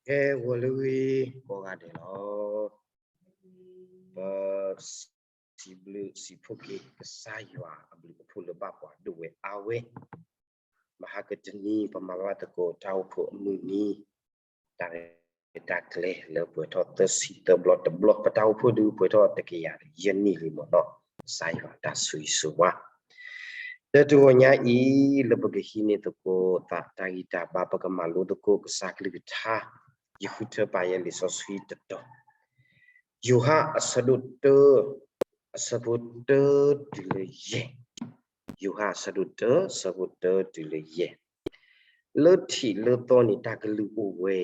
ကဲ ဂီၤလၢအဂ့ၤ ကိးဂၤဒဲးလီၤ. ပစံးဘျုးစံးဖှိၣ်က့ၤ ကစၢ်ယွၤအဘျုးအဖှိၣ်လၢဘၣ်ပှၤဒိၣ်ဝဲအါဝဲ, မဟါကတနံၤ ပမၤလိတကိးတၢ်အိၣ်ဖှိၣ်အမုၢ်နံၤ တၢ်ရဲၣ်တၢ်ကျဲၤလၢပှဲၤထီၣ်သၢဆံသၢဘျီတဘျီ, ပတၢ်အိၣ်ဖှိၣ်ဒုးပှဲၤထီၣ်တကယၤယဲၢ်နံၣ်လံမ့ၢ်နီၤ, ကစၢ်ယွၤတၢ်ဆိၣ်ဂ့ၤဆိၣ်ဝါ လၢတဂီၤညါအံၤ လၢပကဟံးန့ၢ်သကိးသးတၢ်ဂံၢ်တၢ်ဘါ ပကမၤလိသကိးကစၢ်ကလုၢ်ကထါ, ယဃုထၢပာ်ယဲလံာ်စီဆှံတတီၤ, ယိၤဟၣ်အဆၢဒိၣ်တၢ အဆၢဖိတၢတုၤလၢယဲၢ်, ယိၤဟၣ်အဆၢဒိၣ်တၢ အဆၢဖိတၢတုၤလၢယဲၢ်, လၢထံးလၢသီန့ၣ် တၢ်ကလုၢ်အိၣ်ဝဲ,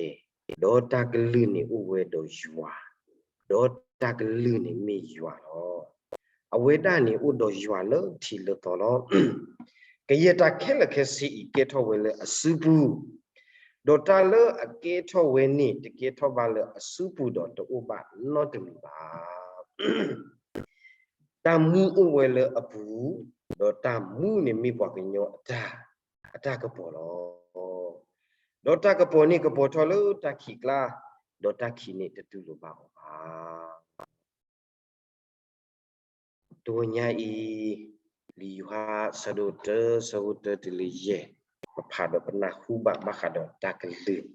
ဒီးတၢ်ကလုၢ်န့ၣ်အိၣ်ဝဲဒီးယွၤ, ဒီးတၢ်ကလုၢ်န့ၣ်မ့ၢ်ယွၤလီၤ. အဝဲဒၣ်န့ၣ်အိၣ်ဒီးယွၤလၢထံးလၢသီလီၤ. ကယဲၢ်တၢ်ခဲလၢာ်ခဲဆ့အံၤ ကဲထီၣ်ဝဲလၢအစုပူၤ, ဒီးတၢ်လၢအကဲထီၣ်ဝဲန့ၣ် တကဲထီၣ်ဘၣ်လၢအစုပူၤဒီးတအိၣ်ဘၣ်နီတမံၤဘၣ်. တၢ်မူအိၣ်ဝဲလၢအပူၤ, ဒီးတၢ်မူန့ၣ်မ့ၢ်ပှၤကညီအတၢ်, အတၢ်ကပီၤလီၤ. ဒီးတၢ်ကပီၤန့ၣ်ကပီၤထီၣ်လၢတၢ်ခံးကျါ, ဒီးတၢ်ခံးန့ၣ်တတူၢ်လိာ်ဘၣ်အီၤဘၣ်. တဂီၤညါအံၤ, လံာ်ယိၤဟၣ်ဆၢဒိၣ်တၢ ဆၢဖိတၢတုၤလၢယဲၢ်, ပဖးဒီးပနၢ်ဟူဘၣ်ဘၣ်ဃးဒီးတၢ်ကလုၢ်,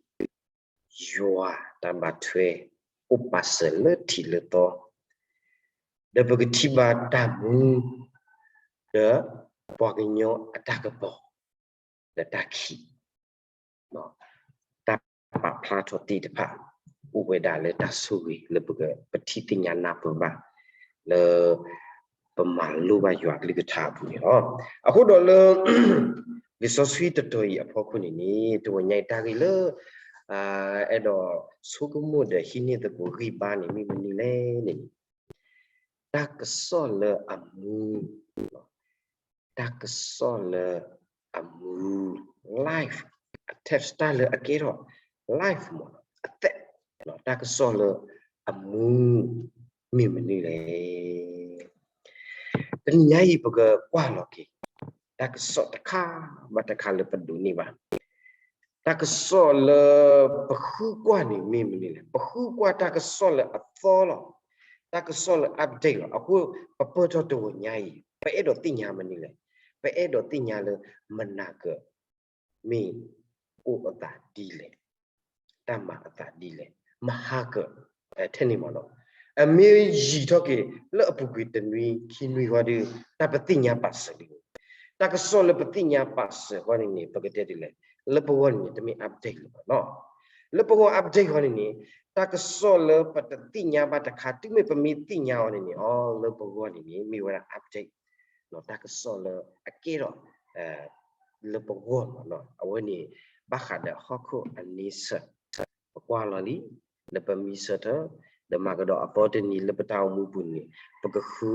ယွၤတၢ်ဘၣ်ထွဲ အိၣ်ပာ်စၢၤလၢထံးလၢသီ, ဒီးပကထံၣ်ဘၣ်တၢ်မူ, ဒီးပှၤကညီအတၢ်ကပီၤ, ဒီးတၢ်ခံး တၢ်ပာ်ဖျါထီၣ်သ့ၣ်တဖၣ် အိၣ်ဝဲဒၣ်လၢတၢ်ဆိၣ်ဂ့ၤလၢပကပထံၣ်သ့ၣ်ညါနၢ်ပၢၢ်ဘၣ် လၢပမၤလိဘၣ်ယွၤကလုၢ်ကထါအပူၤန့ၣ်လီၤ. အဃိဒီးလၢ လံာ်စီဆှံတတီၤအံၤအဖီခိၣ်န့ၣ်န့ၣ် တဂီၤညါအံၤတၢ်ဂ့ၢ်လၢ အဲၣ်ဒိးဆိကမိၣ်ဒီးဟံးန့ၢ်သကိးဂံၢ်ဘါန့ၣ်မ့ၢ်မနုၤလဲၣ်န့ၣ် တၢ်ကစီၣ်လၢအမူ, တၢ်ကစီၣ်လၢအမူ, life, attach တၢ်လၢအကဲထီၣ် life မ့ၢ်အသက်, တၢ်ကစီၣ်လၢအမူ မ့ၢ်မနုၤလဲၣ်. တနံၤညါအံၤပကကွၢ်လီၤက့ၤ တၢ်ကစီၣ်တခါဘၣ်တခါလၢပဒိးန့ၢ်ဘၣ် တၢ်ကစီၣ်လၢပဃုကွၢ်န့ၣ်မ့ၢ်မနုၤလဲၣ်. ပဃုကွၢ်တၢ်ကစီၣ်လၢအသီလီၤ. တၢ်ကစီၣ်လၢ update လီၤ. အဃိပပၢၢ်ထီၣ်တဂီၤညါအံၤ ပအဲၣ်ဒိးသ့ၣ်ညါမနုၤလဲၣ်. ပအဲၣ်ဒိးသ့ၣ်ညါလၢမနၤကၢၢ် မ့ၢ်အိၣ်အသးဒ်လဲၣ်, တၢ်မၤအသးဒ်လဲၣ်, မဟါကၢၢ် ထဲန့ၣ်မ့ၢ်နီၤ, အမ့ၢ်ယံာ်ထီၣ်က့ၤလၢအပူၤကွံာ်တနွံခံနွံဃီဒီး တၢ်ပသ့ၣ်ညါပာ်စၢၤလံ, တၢ်ကစီၣ်လၢပသ့ၣ်ညါပာ်စၢၤဃီန့ၣ်န့ၣ် ပကတဲဒ်လဲၣ်, လၢပဂီၢ်န့ၣ်န့ၣ် တမ့ၢ် update လၢၤဘၣ်နီၤ, လၢပဂီၢ် update ဃီန့ၣ်န့ၣ် တၢ်ကစီၣ်လၢပတသ့ၣ်ညါဘၣ်တခါ တုၤမ့ၢ်ပမ့ၢ်သ့ၣ်ညါအီၤန့ၣ်န့ၣ် အီ လၢပဂီၢ်န့ၣ်န့ၣ် မ့ၢ်ဝဲဒၣ် update တၢ်ကစီၣ်လၢအကဲထီၣ် လၢပဂီၢ်မ့ၢ်နီၤ, အဝဲန့ၣ် ဘၣ်ဃးဒီးဟီၣ်ခိၣ်အန့ဆၢၣ် ပကွၢ်လီၤလံ, လၢပမံဆၢထၢၣ် ဒီးမၤကဒီးအသီတနံၤလၢပတၢ်အိၣ်မူပူၤန့ၣ် ပကဃု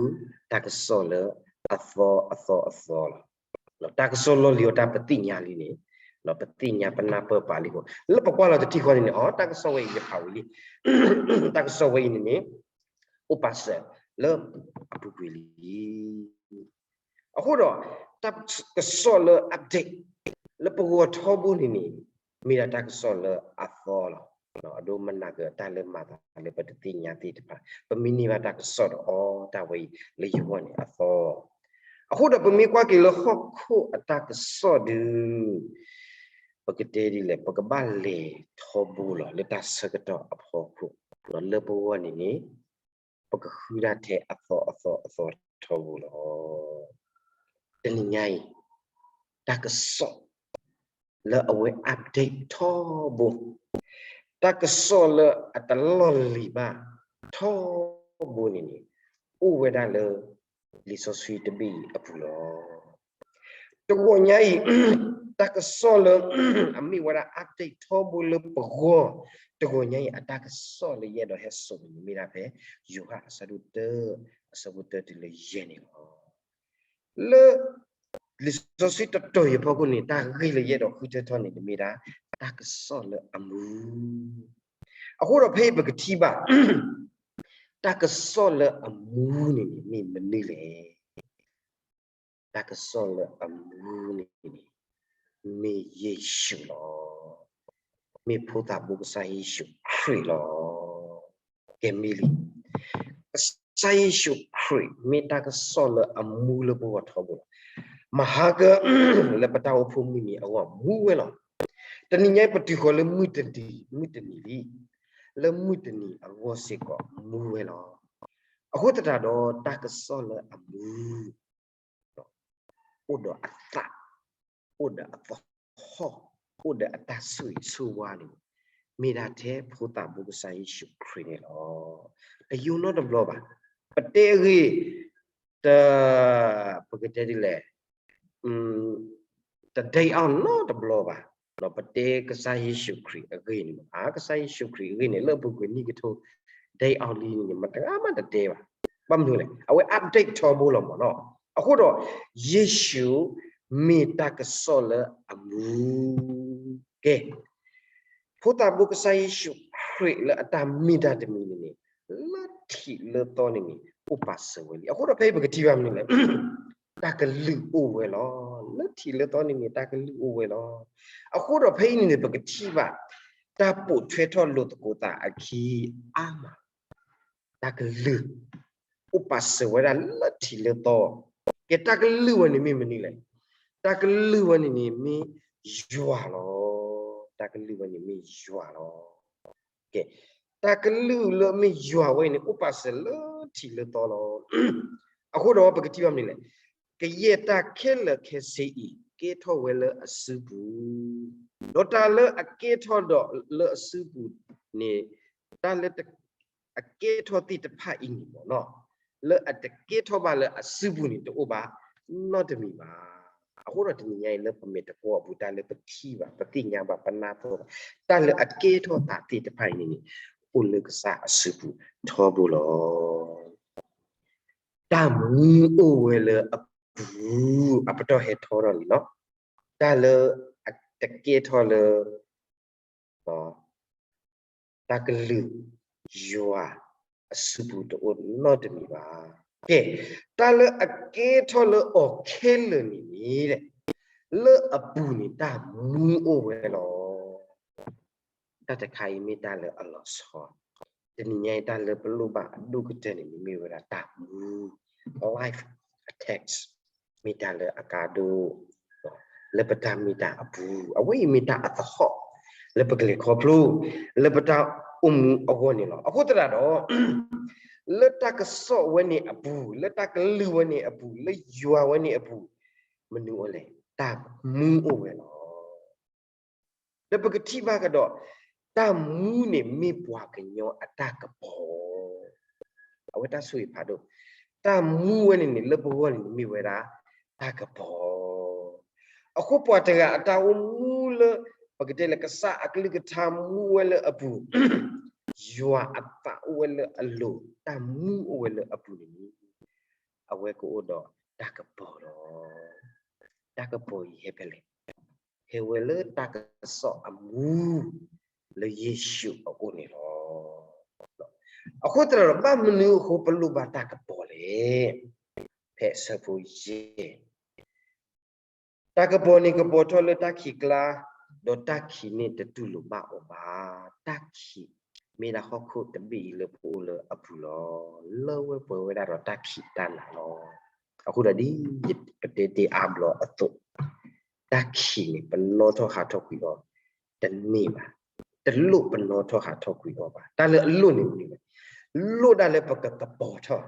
တၢ်ကစီၣ်လၢအသီအသီအသီလီၤ. တၢ်ကစီၣ်လီၢ်လံၤအီၤတၢ်ပသ့ၣ်ညါလံန့ၣ် ပသ့ၣ်ညါပနၢ်ပၢၢ်ပာ်လံအဃိ လၢပကွၢ်လီၤတထံၣ်ဃီန့ၣ်န့ၣ် အီ တၢ်ကစီၣ်ဝဲအံၤယဖးဝံၤလံ, တၢ်ကစီၣ်ဝဲအံၤန့ၣ်န့ၣ် အိၣ်ပာ်စၢၤလၢအပူၤကွံာ်လံ အဃိဒီး တၢ်ကစီၣ်လၢ update လၢပဂီၢ်ထီဘိန့ၣ်န့ၣ် မ့ၢ်ဒၣ်တၢ်ကစီၣ်လၢအသီလီၤ. အဒိမနၤကၢၢ်တၢ်လၢမၤသးလၢပတသ့ၣ်ညါသ့ၣ်တဖၣ် ပမ့ၢ်န့ၢ်ဘၣ်တၢ်ကစီၣ်ဒီးအီတၢ်ဝဲအံၤလၢယဂီၢ်န့ၣ်အသီ အဃိဒီးပမ့ၢ်ကွၢ်က့ၤလၢဟီၣ်ခိၣ်အတၢ်ကစီၣ်ဒုး ပကတဲဒ်လဲၣ် ပကဘၣ်လဲၤထီဘိလီၤ လၢတၢ်ဆၢကတီၢ်အဖီခိၣ် လၢပဂီၢ်န့ၣ်န့ၣ် ပကဃုဒၣ်ထဲအသီအသီအသီထီဘိလီၤ. တနံၤညါအံၤ တၢ်ကစီၣ်လၢအဝဲ update ထီဘိ, တၢ်ကစီၣ်လၢအတလီၢ်လံၤဘၣ်ထီဘိန့ၣ်န့ၣ် အိၣ်ဝဲဒၣ်လၢ လံာ်စီဆှံတဘ့ၣ်အံၤအပူၤလီၤ. တဂီၤညါအံၤ တၢ်ကစီၣ်လၢ အမ့ၢ်ဝဲဒၣ် update ထီဘိလၢပဂီၢ် တဂီၤညါအံၤ အတၢ်ကစီၣ်လၢယအဲၣ်ဒိးဟဲစိာ်န့ၣ် မ့ၢ်ဒၣ်ဖဲ ယိၤဟၣ်အဆၢဒိၣ်တၢ အဆၢဖိတၢတုၤလၢယဲၢ်န့ၣ်လီၤ. လၢ လံာ်စီဆှံတတီၤအံၤအဖီခိၣ်န့ၣ် တၢ်ဂ့ၢ်လၢယအဲၣ်ဒိးဃုထၢထီၣ်န့ၣ် မ့ၢ်ဒၣ် တၢ်ကစီၣ်လၢအမူ အဃိဒီးဖဲအံၤပကထံၣ်ဘၣ် တၢ်ကစီၣ်လၢအမူန့ၣ်န့ၣ် မ့ၢ်မနုၤလဲၣ်. တၢ်ကစီၣ်လၢအမူန့ၣ် မ့ၢ်ယ့ၣ်ၡူးလီၤ. မ့ၢ်ဖိသၣ်ဘိကစၢ်ယ့ၣ်ၡူးခရံာ်လီၤ. ကဲမ့ၢ်လံ, ကစၢ်ယ့ၣ်ၡူးခရံာ်မ့ၢ်တၢ်ကစီၣ်လၢအမူလၢပဂီၢ်ထီဘိလီၤ. မဟါက လၢပတၢ်အိၣ်ဖှိၣ်မုၢ်နံၤအဂီၢ်မူဝဲလီၤ. တနံၤညါအံၤပတုၤဃီၤလၢမုၢ်တနံၤ, မုၢ်တနံၤလံ, လၢမုၢ်တနံၤအဂီၢ်စ့ၢ်ကီးမူဝဲလီၤ. အဃိသတးဒီးတၢ်ကစီၣ်လၢအမူ အိၣ်ဒီးအသၣ်, အိၣ်ဒီးအသဟီၣ်, အိၣ်ဒီးအတၢ်ဆိၣ်ဂ့ၤဆိၣ်ဝါန့ၣ် မ့ၢ်ဒၣ်ထဲဖိသၣ်ဘိကစၢ်ယ့ၣ်ၡူးခရံာ်န့ၣ်လီၤ. တယိနီတဘျီဘၣ်. ပတဲအဂ့ၢ်, တ, ပကတဲဒ်လဲၣ်, တဒဲးအီၤနီတဘျီဘၣ်. ဒီးပတဲကစၢ်ယ့ၣ်ၡူးခရံာ်အဂ့ၢ်န့ၣ်, အါ ကစၢ်ယ့ၣ်ၡူးခရံာ်အဂ့ၢ်န့ၣ် လၢပူၤကွံာ်နံၣ်ကထိ ဒဲးအီၤလံန့ၣ် မတဂၤမးတတဲဘၣ်. ဘၣ်မနုၤလဲၣ်, အဝဲ update ထီဘိလီၤမ့ၢ်နီၤ. အဃိဒီး ယ့ၣ်ၡူးမ့ၢ်တၢ်ကစီၣ်လၢအမူ ကဲ, ဖိသၣ်ဘိကစၢ်ယ့ၣ်ၡူးခရံာ်လၢအတၢ်မ့ၢ်တၢ်တမံၤန့ၣ်န့ၣ် လၢထံးလၢသီန့ၣ်န့ၣ် အိၣ်ပာ်စၢၤဝဲလံ. အဃိဒီးဖဲအံၤပကထံၣ်ဘၣ်မနုၤလဲၣ်, တၢ်ကလုၢ်အိၣ်ဝဲလီၤ. လၢထံးလၢသီန့ၣ်န့ၣ် တၢ်ကလုၢ်အိၣ်ဝဲလီၤ. အဃိဒီးဖဲအံၤန့ၣ်န့ၣ် ပကထံၣ်ဘၣ် တၢ်ပိာ်ထွဲထီၣ်လိာ်သကိးသးအခံအါမး တၢ်ကလုၢ် အိၣ်ပာ်စၢၤဝဲဒၣ်လၢထံးလၢသီ. ကဲ တၢ်ကလုၢ်ဝဲန့ၣ်မ့ၢ်မနုၤလဲၣ်. တၢ်ကလုၢ်ဝဲန့ၣ်န့ၣ်မ့ၢ်ယွၤလီၤ. တၢ်ကလုၢ်ဝဲန့ၣ်မ့ၢ်ယွၤလီၤ. ကဲ, တၢ်ကလုၢ်လၢမ့ၢ်ယွၤဝဲန့ၣ် အိၣ်ပာ်စၢၤလၢထံးလၢသီလီၤ. အဃိဒီးပကထံၣ်ဘၣ်မနုၤလဲၣ်. ကယဲၢ်တၢ်ခဲလၢာ်ခဲဆ့အံၤ ကဲထီၣ်ဝဲလၢအစုပူၤ, ဒီးတၢ်လၢအကဲထီၣ်ဒီးလၢအစုပူၤန့ၣ် တၢ်လၢ အကဲထီၣ်သ့ၣ်တဖၣ်အံၤန့ၣ်မ့ၢ်နီၤ, လၢအတကဲထီၣ်ဘၣ်လၢအစုပူၤန့ၣ် တအိၣ်ဘၣ်နီတမံၤဘၣ်. အဃိဒီးတနံၤညါအံၤလၢပမဲာ်တကွီၢ်အပူၤ တၢ်လၢပထံၣ်ဘၣ် ပသ့ၣ်ညါဘၣ် ပနၢ်ပၢၢ်ဘၣ် တၢ်လၢအကဲထီၣ်သးသ့ၣ်တဖၣ်အံၤန့ၣ်န့ၣ် အိၣ်လၢကစၢ်အစုပူၤထီဘိလီၤ. တၢ်မူအိၣ်ဝဲလၢအပူၤ, အပတီၢ်ဟဲထီထီၣ်လံနီၤ. တၢ်လၢအတကဲထီၣ်လၢ တၢ်ကလုၢ်ယွၤအစုပူၤတအိၣ်နီတမံၤဘၣ်. ကဲ, တၢ်လၢအကဲထီၣ်လၢအီၤခဲလၢာ်န့ၣ်န့ၣ် လၢအပူၤန့ၣ်တၢ်မူအိၣ်ဝဲလီၤ. တၢ်တခါအံၤမ့ၢ်တၢ်လၢအလီၤဆီ, တနံၤညါအံၤတၢ်လၢပလိၣ်ဘၣ်အဒိၣ်ကတၢၢ်န့ၣ် မ့မ့ၢ်ဝဲဒၣ်တၢ်မူ, life, a text မ့ၢ်တၢ်လၢအကါဒိၣ် လၢပတၢ်မ့ၢ်တၢ်အပူၤ, အဝဲအံၤမ့ၢ်တၢ်အသဟီၣ် လၢပကလဲၤခီဖျိ လၢပတၢ်အိၣ်မူအဂီၢ်န့ၣ်လီၤ. အဃိသတးဒီး လၢတၢ်ကစီၣ်ဝဲန့ၣ်အပူၤ, လၢတၢ်ကလုၢ်ဝဲန့ၣ်အပူၤ, လၢယွၤဝဲန့ၣ်အပူၤ, မနုၤအိၣ်လဲၣ်, တၢ်မူအိၣ်ဝဲလီၤ. ဒီးပကထံၣ်ဘၣ်ကဒီး တၢ်မူန့ၣ်မ့ၢ်ပှၤကညီအတၢ်ကပီၤ, အဝဲတၢ်ဆိၣ်ဂ့ၤဖးဒိၣ်, တၢ်မူဝဲန့ၣ်န့ၣ် လၢပဂီၢ်န့ၣ်န့ၣ်မ့ၢ်ဝဲဒၣ် တၢ်ကပီၤ. အဃိပှၤတဂၤအတၢ်အိၣ်မူလၢ ပကတဲလၢကစၢ်အကလုၢ်ကထါမူဝဲလၢအပူၤ, ယွၤအသးအိၣ်ဝဲလၢအလိၤ, တၢ်မူအိၣ်ဝဲလၢအပူၤန့ၣ်န့ၣ် အဝဲကအိၣ်ဒီးတၢ်ကပီၤလီၤ. တၢ်ကပီၤအံၤဟဲဖဲလဲၣ်, ဟဲဝဲလၢတၢ်ကစီၣ်အမူ လၢယ့ၣ်ၡူးအအိၣ်န့ၣ်လီၤ. အဃိသတးဒီး ဘၣ်မနုၤအဃိပလိၣ်ဘၣ်တၢ်ကပီၤလဲၣ်. ဖဲအဆၢဖိယဲၢ် တၢ်ကပီၤန့ၣ်ကပီၤထီၣ်လၢတၢ်ခံးကျါ, ဒီးတၢ်ခံးန့ၣ်တတူၢ်လိာ်ဘၣ်အီၤဘၣ်. တၢ်ခံး မ့ၢ်ဒၣ်ဟီၣ်ခိၣ်တဘ့ၣ်အံၤလၢပအိၣ်လၢအပူၤလီၤ. လၢဝဲပှဲၤဝဲဒၣ်ဒီးတၢ်ခံးတၢ်နးလီၤ. အဃိဒီးဒ် ပတဲတ့ၢ်အါဘျီအသိး, တၢ်ခံးန့ၣ် ပနီၣ်ထီၣ်ဟးထီၣ်ကွံာ်အီၤ တန့ၢ်ဘၣ်. တလိၣ်ပနီၣ်ထီၣ်ဟးထီၣ်ကွံာ်အီၤဘၣ်. တၢ်လၢအလိၣ်န့ၣ်မနုၤလဲၣ်, လိၣ်ဒၣ်လၢပကကပီၤထီၣ်.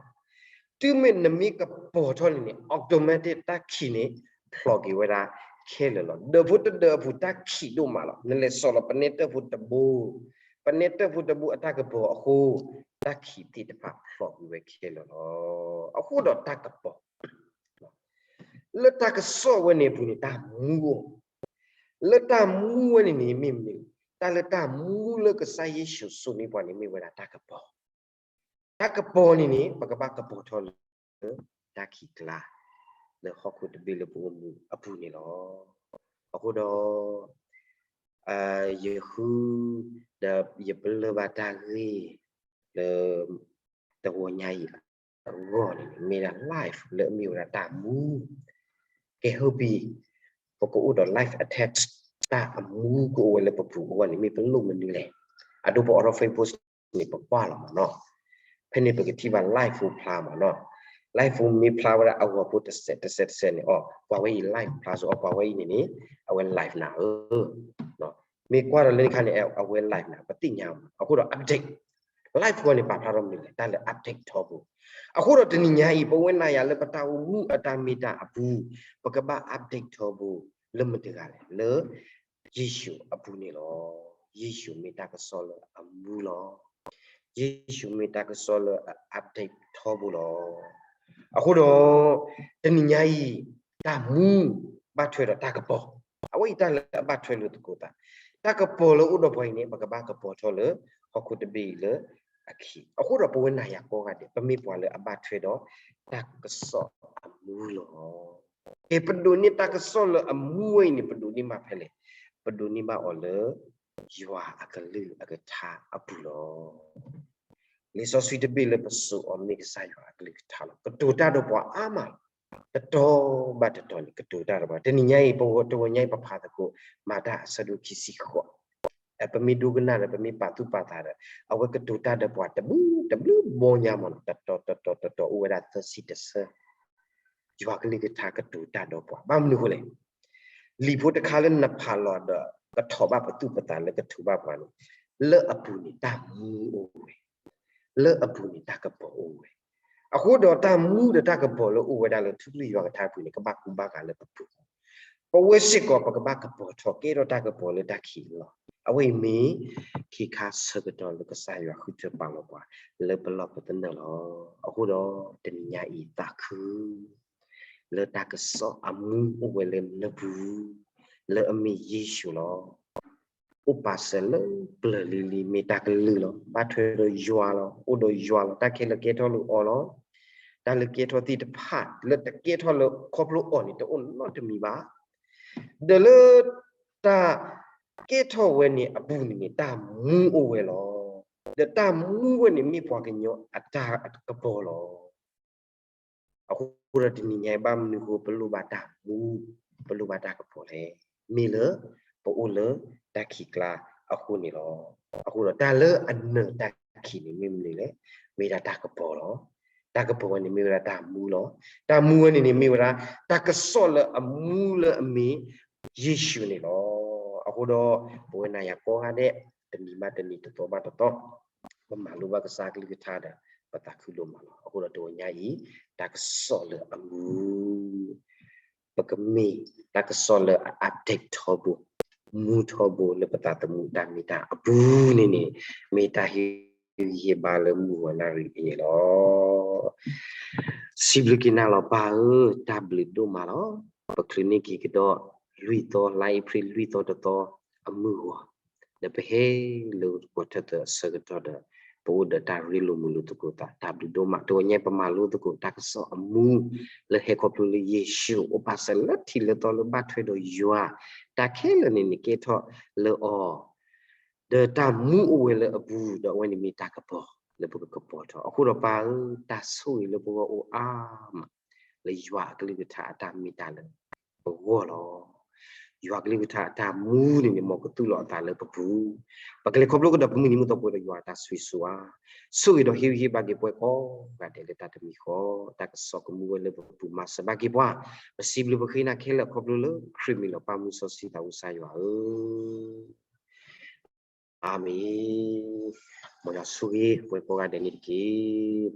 တုၤမ့ၢ်နမ့ၢ်ကပီၤထီၣ်န့ၣ်န့ၣ် automatic တၢ်ခံးန့ၣ် ဖျိးက့ၤဝဲဒၣ်ခဲလၢာ်လီၤ. ဒၢးဖိတဒၢးအပူၤ တၢ်ခံးဒိၣ်မးလီၤ. နလဲၤစိာ်လီၤ ပနဲတၢၢ်ဖိတဘိ, ပနဲတၢၢ်ဖိတဘိအတၢ်ကပီၤအဃိ, တၢ်ခံးသ့ၣ်တဖၣ်ဖျိးကွံာ်ဝဲခဲလၢာ်လီၤ. အဃိဒီးတၢ်ကပီၤ လၢတၢ်ကစီၣ်ဝဲန့ၣ်အပူၤန့ၣ် တၢ်မူအိၣ်, လၢတၢ်မူဝဲန့ၣ်န့ၣ်မ့ၢ်မနုၤ, တၢ်လၢတၢ်မူလၢကစၢ်ယ့ၣ်ၡူးစိာ်န့ၢ်ပှၤန့ၣ်မ့ၢ်ဝဲဒၣ်တၢ်ကပီၤ. တၢ်ကပီၤန့ၣ်န့ၣ် ပကဘၣ်ကပီၤထီၣ်လၢ တၢ်ခံးကျါ လၢဟီၣ်ခိၣ်တဘ့ၣ်လၢပအိၣ်မူအပူၤန့ၣ်လီၤ. အဃိဒီး ယဃု ဒီးယပလၢၢ်ဘၣ်တၢ်ဂ့ၢ် လၢ တဂီၤညါအံၤအဂီၢ်န့ၣ် မ့ၢ်ဒၣ် life လၢအမ့ၢ်ဝဲဒၣ်တၢ်မူ, ကဲ ဟၢဖၢ ပကအိၣ်ဒီး life attach, တၢ်အမူကအိၣ်ဝဲလၢပပူၤအဂီၢ်န့ၣ် မ့ၢ်ပလိၣ်မနုၤလဲၣ်. အဒိ ပအိးထီၣ် Facebook န့ၣ် ပကွၢ်လီၤမးနီၤ. ဖဲန့ၣ်ပကထံၣ်ဘၣ် live ဖိဖျါမးနီၤ. live ဖိမ့ၢ်ဖျါဝဲဒၣ်အဂီၤဖိတစဲးတစဲးတစဲးန့ၣ် အီၤ ပှၤဝဲအံၤ live ဖျါစ့ၢ်ကီး ပှၤဝဲအံၤန့ၣ်န့ၣ် အဝဲ live နၤဧၢ မ့ၢ်ကွၢ်ဒီးလၢန့ၣ်ခါန့ၣ် အဝဲ live နၤ ပသ့ၣ်ညါမး. အဃိဒီး update, live ဖိန့ၣ် ပာ်ဖျါထီၣ်မနုၤလဲၣ်, တၢ်လၢ update ထီဘိ. အဃိဒီးတနံၤညါအံၤ ပဝဲနၤယၤလၢပတၢ်အိၣ်မူအတၢ်မ့ၢ်တၢ်အပူၤ ပကဘၣ် update ထီဘိ လၢမတၤတဂၤလဲၣ်, လၢယ့ၣ်ၡူးအပူၤန့ၣ်လီၤ. ယ့ၣ်ၡူးမ့ၢ်တၢ်ကစီၣ်လၢအမူလီၤ. ယ့ၣ်ၡူးမ့ၢ်တၢ်ကစီၣ်လၢအ update ထီဘိလီၤ. အဃိဒီး တနံၤညါအံၤ တၢ်မူဘၣ်ထွဲဒီးတၢ်ကပီၤ, အဝဲအံၤတၢ်လၢအဘၣ်ထွဲလိာ်သကိးသး, တၢ်ကပီၤလၢအိၣ်ဒီးပှၤအံၤန့ၣ် ပကဘၣ်ကပီၤထီၣ်လၢ ဟီၣ်ခိၣ်တဘ့ၣ်အံၤလၢအခံ. အဃိဒီးပဝဲနၤယၤကိးဂၤဒဲး ပမ့ၢ်ပှၤလၢအဘၣ်ထွဲဒီးတၢ်ကစီၣ်အမူလီၤ. ကဲ ပဒိးန့ၢ်တၢ်ကစီၣ်လၢအမူဝဲအံၤန့ၣ် ပဒိးန့ၢ်ဘၣ်ဖဲလဲၣ်, ပဒိးန့ၢ်ဘၣ်အီၤလၢ ယွၤအကလုၢ်အကထါအပူၤလီၤ. လံာ်စီဆှံတဘ့ၣ်လၢပစိာ်အီၤမ့ၢ်ကစၢ်ယွၤအကလုၢ်ကထါလီၤ. ကတိၤတၢ်ဒီးပှၤအါမးလီၤ. တတီၤဘၣ်တတီၤန့ၣ် ကတိၤတၢ်ဒီးပှၤ. တနံၤညါအံၤ ပဝဲတဝီညါအံၤ ပဖးသကိး မၤတၢ်အဆၢဒိၣ်ခံဆံဃိး, ပမ့ၢ်ဒိကနၣ်ဒီး ပမ့ၢ်ပာ်သူၣ်ပာ်သးဒီး အဝဲကတိၤတၢ်ဒီးပှၤတဘျုးတဘျုးဘီညါမးနီၤ, တတီၤတတီၤတတီၤ အိၣ်ဝဲဒၣ်သၢဆံတဆၢ ယွၤကလုၢ်ကထါကတိၤတၢ်ဒီးပှၤ. ဘၣ်မနုၤအဃိလဲၣ်, လံာ်ဖိတခါလၢနဖးလီၤဒီး ကထီၣ်ဘၣ်ပသူၣ်ပသးလၢကထူးဘၣ်ပှၤန့ၣ်, လၢအပူၤန့ၣ်တၢ်မူအိၣ်ဝဲ, လၢအပူၤန့ၣ်တၢ်ကပီၤအိၣ်ဝဲ. အဃိဒီးတၢ်မူဒီးတၢ်ကပီၤလၢအိၣ်ဝဲဒၣ်လၢထူကလုၢ်ယွၤကထါပူၤန့ၣ် ကဘၣ်ကူဘၣ်ဂာ်လၢပပူၤ ပဝဲစ့ၢ်ကီး ပကဘၣ်ကပီၤထီၣ်ကဲထီၣ်တၢ်ကပီၤလၢတၢ်ခံးအလီၢ်. အဝဲအံၤမ့ၢ် ခ့ခါဆၢကတီၢ်လၢကစၢ်ယွၤဃုထၢပာ်လီၤပှၤ လၢပလီၢ်ပသနၢၣ်လီၤ. အဃိဒီးတနံၤညါအံၤသးခု လၢတၢ်ကစီၣ်အမူအိၣ်ဝဲလၢနပူၤ လၢအမ့ၢ်ယ့ၣ်ၡူးလီၤ. အိၣ်ပာ်စၢၤလၢပျၢၤလံၤလံၤ မ့ၢ်တၢ်ကလုၢ်လီၤ. ဘၣ်ထွဲဒီးယွၤလီၤ. အိၣ်ဒီးယွၤလီၤ. တၢ်ခဲလၢာ်ကဲထီၣ်လၢအီၤလီၤ. တၢ်လၢကဲထီၣ်သ့ၣ်တဖၣ် လၢတကဲထီၣ်လၢခီဖျိအီၤန့ၣ် တအိၣ်နီတမံၤဘၣ်. ဒီးလၢတၢ်ကဲထီၣ်ဝဲန့ၣ်အပူၤန့ၣ်န့ၣ် တၢ်မူအိၣ်ဝဲလီၤ. ဒီးတၢ်မူဝဲန့ၣ်မ့ၢ်ပှၤကညီအတၢ်ကပီၤလီၤ. အဃိဒီးတနံၤညါအံၤ ဘၣ်မနုၤအဃိ ပလိၣ်ဘၣ်တၢ်မူ, ပလိၣ်ဘၣ်တၢ်ကပီၤလဲၣ်. မ့ၢ်လၢပအိၣ်လၢတၢ်ခံးကျါအဃိန့ၣ်လီၤ. အဃိဒီးတၢ်လၢအနၢၤတၢ်ခံးန့ၣ်မ့ၢ်မနုၤလဲၣ်, မ့ၢ်ဒၣ်တၢ်ကပီၤလီၤ. တၢ်ကပီၤဝဲန့ၣ်မ့ၢ်ဝဲဒၣ်တၢ်မူလီၤ. တၢ်မူဝဲန့ၣ်န့ၣ်မ့ၢ်ဝဲဒၣ် တၢ်ကစီၣ်လၢအမူလၢအမ့ၢ်ယ့ၣ်ၡူးန့ၣ်လီၤ. အဃိဒီး ပဝဲနၤယၤကိးဂၤဒဲး တနံၤဘၣ်တနံၤ တသီဘၣ်တသီ ပမၤလိဘၣ်ကစၢ်ကလုၢ်ကထါဒီး ပသးခုဒိၣ်မးလီၤ. အဃိဒီးတဝီညါအံၤ တၢ်ကစီၣ်လၢအမူ ပကမ့ၢ်တၢ်ကစီၣ်လၢအ update ထီဘိ, မူထီဘိလၢပသးသမူတၢ်မ့ၢ်တၢ်အပူၤန့ၣ်န့ၣ် မ့ၢ်တၢ်ဟ့ၣ်ဂံၢ်ဟ့ၣ်ဘါလၢမုၢ်ဂီၤနၣ်ရံၣ်အံၤန့ၣ်လီၤ. စံးဘျုးက့ၤနၤလီၤပၢ်ဧၢ, တၢ်ဘျုးဒိၣ်မးလီၤ. ပချုးန့ၢ်က့ၤကဒီး လွံၢ်သီ လါအ့ဖြ့ၣ်လွံၢ်သီတသီအမုၢ်ဂီၤ ဒီးပဟဲလၢဂီၤထၢၣ်သၢအဆၢကတီၢ်ဒီး ပအိၣ်ဒီးတၢ်ရ့လိာ်မုာ်လိာ်သကိးသး တၢ်ဘျုးဒိၣ်မး. တဝီညါအံၤ ပမၤလိသကိးတၢ်ကစီၣ်အမူ လၢဟဲခီဖျိလၢယ့ၣ်ၡူးအိၣ်ပာ်စၢၤလၢထံးလၢသီလၢဘၣ်ထွဲဒီးယွၤ, တၢ်ခဲလၢာ်န့ၣ်န့ၣ်ကဲထီၣ်လၢအီၤ ဒီးတၢ်မူအိၣ်ဝဲလၢအပူၤ ဒီးအဝဲန့ၣ်မ့ၢ်တၢ်ကပီၤလၢပကကပီၤထီၣ်. အဃိဒီးပၢ်ဧၢ, တၢ်ဆိၣ်ဂ့ၤလၢပဂီၢ်အိၣ်အါမး လၢယွၤအကလုၢ်ကထါအတၢ်မ့ၢ်တၢ်လၢပဂီၢ်လီၤ. ယွၤကလုၢ်ကထါအတၢ်မူန့ၣ်န့ၣ် မ်ကသူၣ်လီၤအသးလၢပပူၤ, ပကလဲၤခီဖျိကဒီးပမုၢ်နံၤမုၢ်သီပှဲၤဒီးယွၤအတၢ်ဆိၣ်ဂ့ၤဆိၣ်ဝါ, ဆိၣ်ဂ့ၤဒီးဟ့ၣ်ဂံၢ်ဟ့ၣ်ဘါက့ၤပှၤကိးဂၤဒဲးလၢတၢ်တမံၤဃီ, တၢ်ကစီၣ်ကမူဝဲလၢပပူၤမၤစၢၤဘၣ်က့ၤပှၤ, ပစံးဘျုးပဃ့နၤခဲလၢာ်ခီဖျိလၢခရံာ်မံၤလီၤ. ပၢ်မူစီဆှံသးဝံၣ်ကစၢ်ယွၤဧၢ အၤမ့ၣ်. မ်ယွၤဆိၣ်ဂ့ၤပှၤကိးဂၤဒဲးန့ၣ်တက့ၢ်.